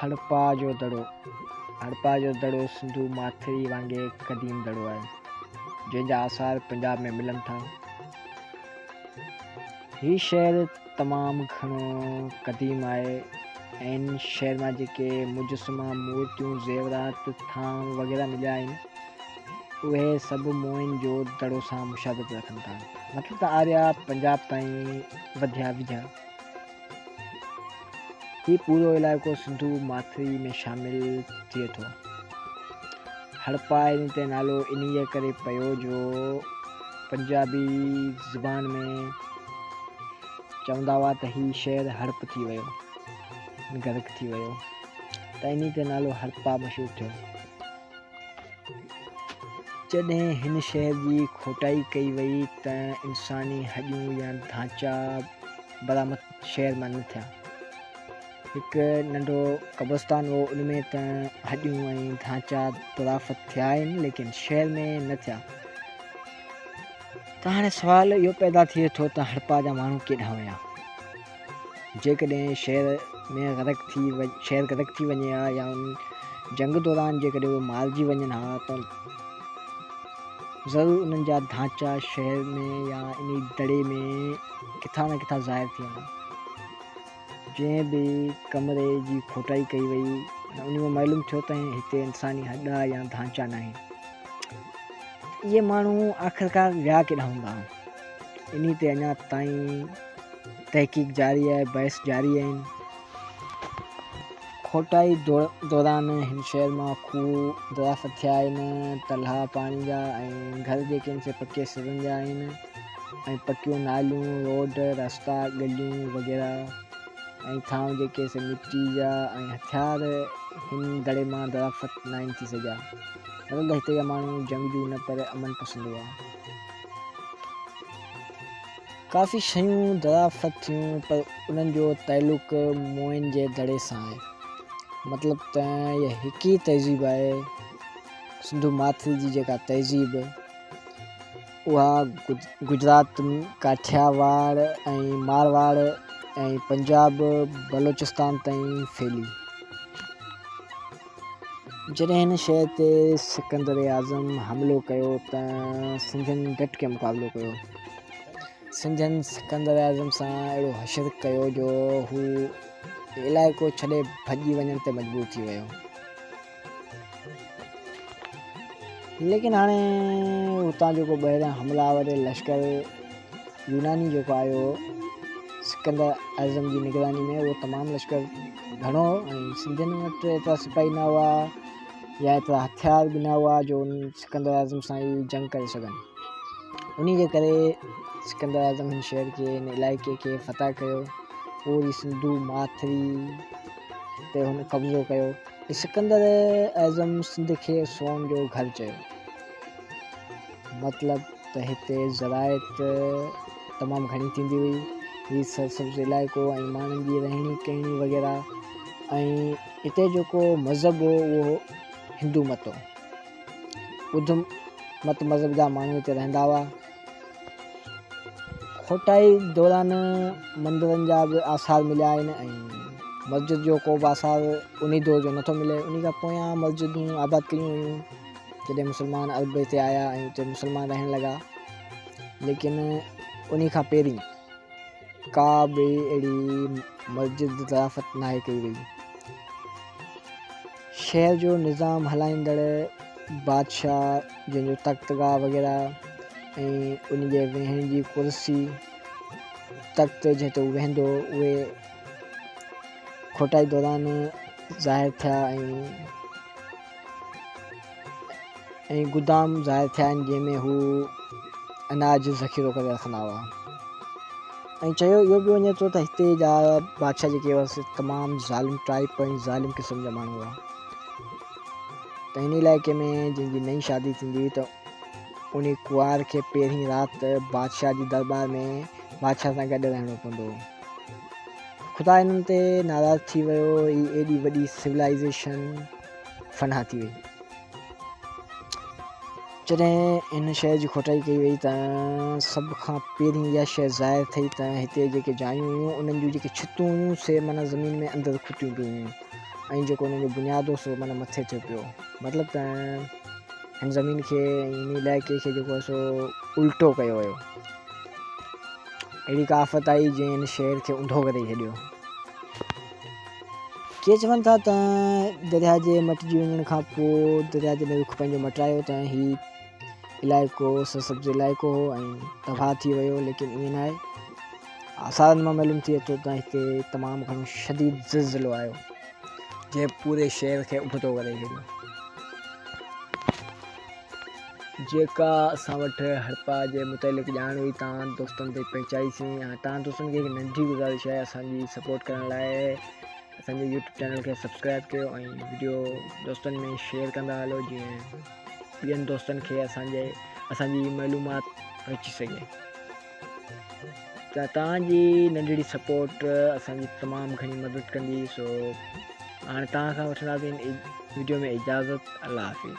هڙپا جو دڙو، هڙپا جو دڙو سنڌو ماٿري وانگي قديم دڙو آهي، جنهن جا آثار پنجاب ۾ ملن ٿا. هي شهر تمام گهڻو قديم آهي ۽ هن شهر مان جيڪي مجسما، مورتيون، زيورات، ٿانو وغيره مليا آهن، اهي سڀ موئن جو دڙو سان مشابهت رکن ٿا. مطلب ته آريا پنجاب تائين وڌيا ويجها. هي پورو علائقو سنڌو ماٿري ۾ شامل ٿئي ٿو. هڙپا ان تي نالو انهيء ڪري پيو جو پنجابي زبان ۾ چوندا هئا ته هي شهر هڙپ ٿي ويو، غرق ٿي ويو ته انهي تي نالو هڙپا مشهور ٿيو. جڏهن هن شهر جي کوٽائي ڪئي وئي ته انساني هڏيون يا ڍانچا برآمد شهر مان نه ٿيا. هڪ ننڍو قبرستان هو ان ۾ ته هڏيون ۽ ڍانچا درافت ٿيا آهن ليڪن شهر ۾ نه ٿيا. ته هاڻي سوال اهو پيدا ٿئي ٿو ته هڙپا جا ماڻهو ڪيڏانهن ويا؟ جيڪڏهن شهر ۾ غرق ٿي شهر غرق ٿي وڃي ها يا ان جنگ دوران جيڪڏهن اهي مارجي وڃن ها ته ضرور انهن جا ڍانچا شهر ۾ يا انهي دڙي ۾ ڪٿان نه ڪٿان ظاهر ٿي وڃن. جنهن به ڪمري جي کوٽائي ڪئي وئي ان ۾ معلوم ٿيو ته هتي انساني هڏا يا ڍانچا ناهن. اهي ماڻهو آخرڪار ويا ڪيڏانهن هوندا؟ انهي تي اڃا تائين تحقيق جاري آهي، بحث جاري آهن. کوٽائي دوران هن شهر مان کوهه دريافت ٿيا آهن، تلاء پاڻي جا ۽ گهر جيڪي آهن سي پڪي سرن جا آهن ۽ پڪيون ناليون، روڊ، رستا، ڳليون وغيره ۽ ٿانو جيڪي سي مٽي جا ۽ هٿيار هن دڙي مان دريافت ناهن ٿي سگهيا. مطلب ته هتي جا ماڻهو جنگجو نه پر امن پسند هئا. ڪافي شيون دريافت ٿيون پر انهن جو تعلق موئن جي دڙي سان آهي. مطلب ته هيء هڪ ئي تهذيب آهي. سنڌو ماٿري جي جيڪا تهذيب اها گجرات، ڪاٺياواڙ ۽ مارواڙ ۽ پنجاب، بلوچستان تائين ڦهلي. جڏهن هن شهر تي سڪندر اعظم حملو ڪيو ته سنڌين ڊٽ ڪي مقابلو ڪيو. سنڌين سڪندر اعظم سان اهڙو حشر ڪيو جو هو علائقو ڇڏي ڀڄي وڃڻ تي مجبور ٿي ويو. ليڪن هاڻي هتان جيڪو ٻاهريان حمله آور لشڪر يوناني جيڪو آيو هو سڪندر اعظم جي نگراني ۾ اهو تمام لشڪر گهڻو هو ۽ سنڌين وٽ ايترا سپاهي نه هئا يا ايترا هٿيار به نه هئا جو ان سڪندر اعظم سان ئي جنگ ڪري سگهن انهي جي ڪري سڪندر اعظم هن شهر کي هن علائقي کي فتح ڪيو پوري سنڌو ماٿري تي هن قبضو ڪيو سڪندر اعظم سنڌ کي سون جو گهر چيو. مطلب ته هتي زراعت تمام گهڻي ٿيندي هئي. هي سرسبز علائقو ۽ ماڻهن جي رهڻي ڪهڻي وغيره ۽ هتي جيڪو مذهب هو اهو هندو مت هو. ٻڌ مت مذهب جا ماڻهو هتي رهندا هئا. کوٽائي دوران مندرن جا به آثار مليا آهن ۽ مسجد جو ڪو به آثار انهي دور جو نٿو ملي انهي کان پويان مسجدون آباد ڪيون ويون جڏهن مسلمان عرب هتي آيا ۽ اتي مسلمان رهڻ لڳا ليڪن انهي کان پهرين ڪا به اهڙي مسجد دريافت ناهي ڪئي وئي شهر جو نظام هلائيندڙ بادشاهه جنهن جو تختگاهه وغيره ۽ ان جي ويهڻ جي ڪرسي تخت جنهن تي هو ويهندو هو اهي کوٽائي دوران ظاهر ٿيا ۽ ۽ گدام ظاهر ٿيا آهن جنهن ۾ هو اناج ذخيرو ڪري رکندا هئا ۽ چيو اهو به وڃي ٿو ته هتي جا بادشاهه جيڪي هئا سي تمام ظالم ٽائپ ۽ ظالم قسم جا ماڻهو هئا ته هن علائقي ۾ جنهن جي نئين شادي ٿيندي هئي ته ان ڪنوار کي پهرين رات بادشاهه جي درٻار ۾ بادشاهه سان گڏ رهڻو پوندو هو خدا هنن تي ناراض ٿي ويو هي ايڏي وڏي سولائزيشن فنا ٿي وئي. جڏهن هن شهر جي کوٽائي ڪئي وئي ته سڀ کان پهرين اها شيء ظاهر ٿي ته هتي جيڪي جايون هيون انهن جون جيڪي ڇتون هيون سي معنيٰ زمين ۾ اندر کتيون پيون هيون. ۽ جيڪو انهن جو بنياد هو سو معنيٰ مٿي ٿيو پيو. مطلب ته هن زمين کي ۽ هن علائقي کي جيڪو آهي سو الٽو ڪيو ويو. اهڙي ڪا آفت آئي جنهن هن شهر کي اونڌو ڪري ڇڏيو. ڪي چون ٿا ته درياهه جي مٽجي وڃڻ کان پوء درياهه جڏهن رخ پنهنجو مٽايو ته هي علائقو سرسبز علائقو هو ۽ تباهه ٿي ويو ليڪن ائين ناهي. آثارن مان معلوم ٿئي ٿو ته هتي تمام گهڻو شديد زلزلو آيو جنهن پوري شهر کي ابتو ڪري ڇڏيو. جيڪا اسان وٽ هڙپا جي متعلق ڄاڻ هئي تان دوستن تائين پهچائيسين ۽ تان دوستن کي هڪ ننڍي گذارش آهي اسان جي سپورٽ ڪرڻ لاء اسان جي يوٽيوب چينل کي سبسڪرائب ڪيو ۽ وڊيو دوستن ۾ شيئر ڪندا هلو جيئن ٻين دوستن کي اسان جي اسان جي معلومات پهچي سگهي ته توهان جي ننڍڙي سپورٽ اسان جي تمام گهڻي مدد ڪندي. سو هاڻي توهان کان وٺنداسين وڊيو ۾ اجازت. الله حافظ.